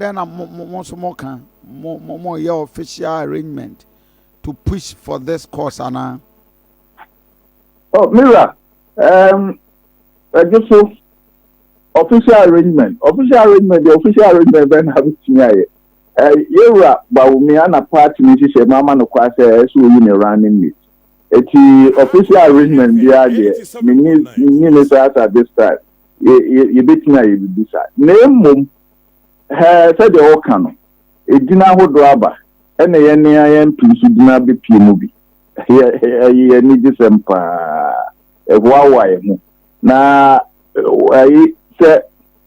Dɛn na mo mo mo nso mo ka? Mo mo mo yɛ official arrangement to push for this cause anaa? Oh, Mira, ɛgye so official arrangement, official arrangement, the official arrangement bɛn na abɛtumi ayɛ? Yɛwura Bawumia na party ne hyehyɛ mu ama no kwa sɛ ɛsɛ oyi ne running mate. Eti official arrangement biara deɛ, menni menni ne sɛ as at this time yɛbɛtumi ayɛ biribi saa. Na mmom sɛdeɛ ɔka no, edin ahodoɔ aba, ɛna yɛn ne yɛn pii nso gyina bɛpie mu bi. Yɛ ɛyɛ anigye sɛm paa, ɛhoahoa yɛn ho. Na ɛyi sɛ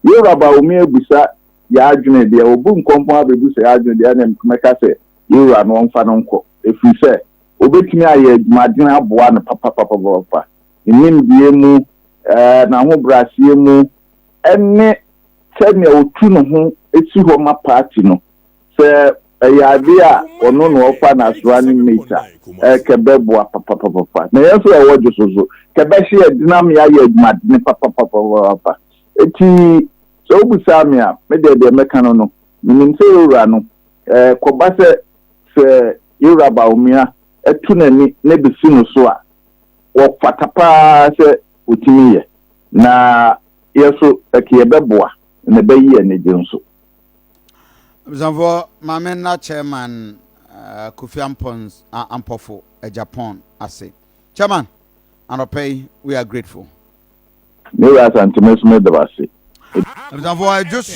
yɛwura Bawumia ebusa yɛ adwene deɛ, obu nkɔmpɔn abɛbusa yɛ adwene deɛ, ɛna mɛka sɛ yɛwura no ɔmfa no nkɔ, efiri sɛ obetumi ayɛ adwumaden aboa no papapapapa. Nimdeɛ mu, n'ahobrɛaseɛ mu, ɛne sɛnea otu ne ho esi hɔ ma party no, sɛ ɛyɛ ade a ɔno na ɔfa n'asora ne mate a, kɛbɛboa papapapa. Na yɛn nso ɛwɔ gye so kɛbɛhyɛ yɛ denam yɛayɛ adwumadene papapapapa. Eti sɛ wobusaa me a, me deɛ mɛka no, menim sɛ yɛwura no kɔba sɛ yɛwura Bawumia ɛtu n'ani na besi no so a, wɔfata paa sɛ otumi yɛ, na yɛ so ɛkɛ yɛbɛboa na ɛbɛyi anigye nso. Abusuafoɔ, maame nna Chairman Kofi Ampons Ampɔfo Japan ase. Chairman, anɔpɛ yi we are grateful. Ne wura Asanteme so, meda wo ase. Abusuafoɔ, ɛdwo so.